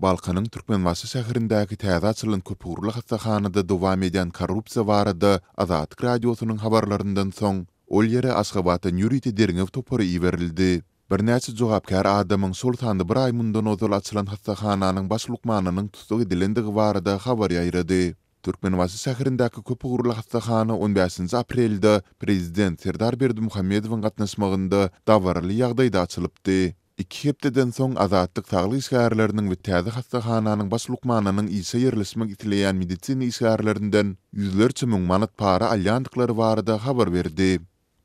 Balkanyň Türkmenbaşy şäherindäki täze açylan köpugurly hassahanada dowam edýän korrupsiýa barada Azatlyk Radiosynyň habarlaryndan soň, ol ýere Aşgabatdan ýörite derňew topary iberildi. Birnäçe jogapkär adamyň, şol sanda bir aý mundan ozal açylan hassahananyň baş lukmanynyň tussag edilendigi barada habar ýaýrady. Türkmenbaşy şäherindäki köpugurly hassahana on bäşinji aprelde prezident Serdar Berdimuhamedowyň gatnaşmagynda dabaraly ýagdaýda açylypdy. Iki hepdeden soň Azatlyk saglyk işgärleriniň we täze hassahananyň baş lukmanynyň işe ýerleşmek isleýän medisina işgärlerinden ýüzlerçe müň manat para alýandyklary barada habar berdi.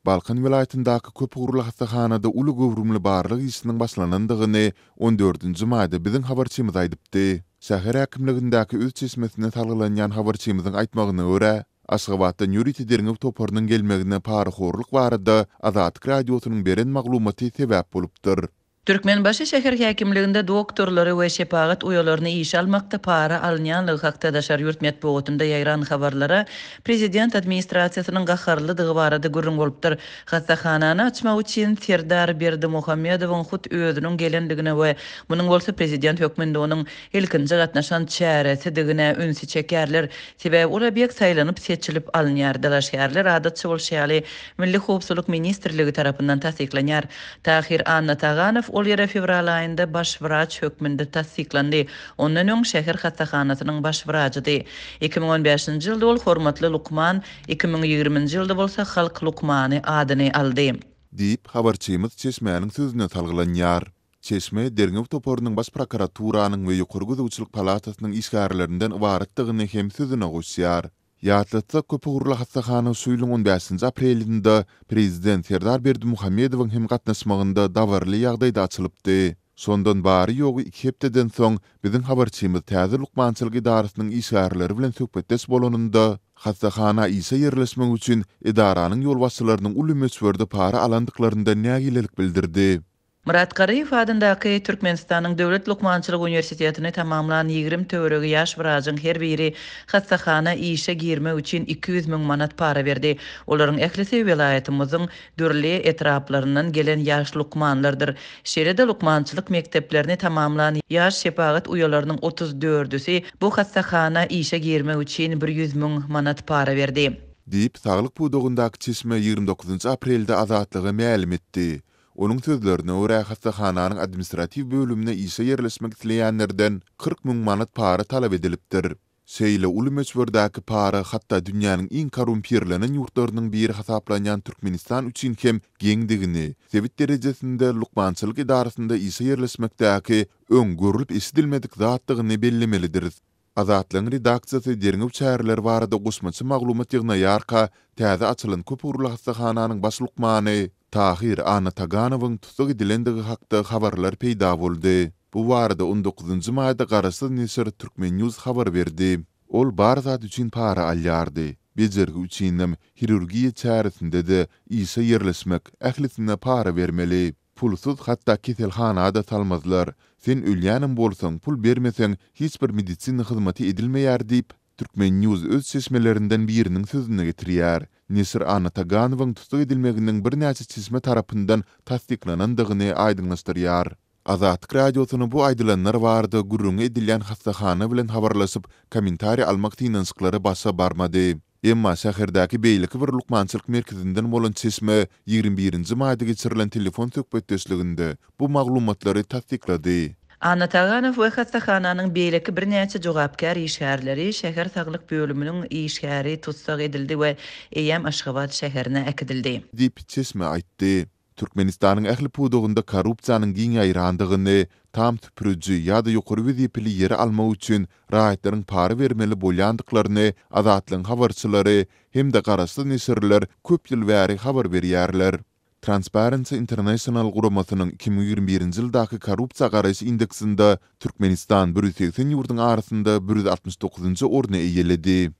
Balkan welaýatyndaky köpugurly hassahanada uly göwrümli barlag işiniň başlanandygyny on dördünji maýda biziň habarçymyz aýdypdy. Şäher häkimligindäki öz çeşmesine salgylanýan habarçymyzyň aýtmagyna görä, Aşgabatdan ýörite derňew toparynyň gelmegine parahorluk barada Azatlyk Radiosynyň beren maglumaty sebäp bolupdyr. Türkmenbaşy şäher häkimliginde doktorlary we şepagat uýalaryny işe almakda para alynýanlygy hakda daşary ýurt metbugatynda ýaýran habarlara prezident administrasiýasynyň gaharlydygy barada gürrüň bolupdyr. Hassahanany açmak üçin Serdar Berdimuhamedowyň hut özüniň gelendigine we munuň bolsa prezident hökmünde onuň ilkinji gatnaşan çäresidigine ünsi çekýärler. Sebäbi ol obýekt saýlanyp-seçilip alynýar, dalaşgärler adatça bolşy ýaly Milli howpsuzlyk ministrligi tarapyndan tassyklanýar. Tahyr Annataganow ol ýere fewral aýynda baş wraç hökmünde tassyklandy. Ondan öň şäher hassahanasynyň baş wrajydy. 2015-nji ýylda ol Hormatly lukman, 2020-nji ýylda bolsa Halk lukmany adyny aldy. Diýip, habarçymyz çeşmäniň sözüne salgylanýar. Çeşme derňew toparynyň Baş prokuraturanyň we Ýokary gözegçilik palatasynyň işgärlerinden ybaratdygyny hem sözüne goşýar. Ýatlatsak, köpugurly hassahana şu ýylyň on bäşinji aprelinde prezident Serdar Berdimuhamedowyň hem gatnaşmagynda dabaraly ýagdaýda açylypdy. Şondan bary-ýogy iki hepdeden soň biziň habarçymyz täze lukmançylyk edarasynyň işgärleri bilen söhbetdeş bolanynda, hassahana işe ýerleşmek üçin edaranyň ýolbaşçylarynyň uly möçberde para alandyklaryndan nägilelik bildirdi. Myrat Garryýew adyndaky Türkmenistanyň Döwlet lukmançylyk uniwersitetini tamamlan 20 töweregi ýaş wrajyň her biri hassahana işe girmek üçin 200 müň manat para berdi. Olaryň ählisi welaýatymyzyň dürli etraplaryndan gelen ýaş lukmanlardyr. Şeýle-de lukmançylyk mekdeplerini tamamlan ýaş şepagat uýalarynyň otuz dördüsi bu hassahana işe girmek üçin bir ýüz müň manat para berdi. Diýip, saglyk pudagyndaky çeşme ýigrimi dokuzynjy aprelde Azatlyga mälim etdi. Onuň sözlerine görä, hassahananyň administratiw bölümine işe ýerleşmek isleýänlerden 40 müň manat para talap edilipdir. Şeýle uly möçberdäki para hatda dünýäniň iň korrumpirlenen ýurtlarynyň biri hasaplanýan Türkmenistan üçin hem geňdigini, sebit derejesinde lukmançylyk edarasynda işe ýerleşmekdäki öň görlüp-eşidilmedik zatdygyny bellemelidiris. Azatlygyň redaksiýasy derňew çäreleri barada goşmaça maglumat ýygnaýarka, täze açylan köpugurly hassahananyň baş lukmany Tahyr Annataganowyň tussag edilendigi hakda habarlar peýda boldy. Bu barada on dokuzynjy maýda garaşsyz neşir Turkmen. News habar berdi. Ol bar zat üçin para alýardy. Bejergi üçinem, hirurgiýa çäresinde-de, işe ýerleşmek, ählisine para bermeli. Pulsuz hatda keselhana-da salmazlar. Sen ölýänem bolsaň, pul bermeseň, hiç bir medisina hyzmaty edilmeýär diýip, Turkmen. News öz çeşmelerinden biriniň sözüni getirýär. Neşir Anna Taganowyň tussag edilmeginiň birnäçe çeşme tarapyndan tassyklanandygyny aýdyňlaşdyrýar. Azatlyk Radiosyna bu aýdylanlar barada gürrüňi edilýän hassahana bilen habarlaşyp, kommentariý almak synanyşyklary başa barmady. Emma şäherdäki beýleki bir lukmançylyk merkezinden bolan çeşme 21 nji maýda geçirilen telefon söhbetdeşliginde bu maglumatlary tassyklady. Anna Taganow we hassahananyň beýleki birnäçe jogapkär işgärleri şäher saglyk bölüminiň işgäri tussag edildi we eýýäm Aşgabat şäherine äkidildi. Diýip, çeşme aýtdy. Türkmenistanyň ähli pudagynda korrupsiýanyň giň ýaýrandygyny, tam süpüriji ýa-da ýokary wezipeli ýeri almak üçin raýatlaryň para bermeli bolýandyklaryny Azatlygyň habarçylary hem-de garaşsyz neşirler köp ýyl bäri habar berýärler. Transparency International guramasynyň 2021-nji ýyldaky korrupsiýa garaýyş indeksinde Türkmenistan 180 ýurduň arasynda 169-njy orny eýeledi.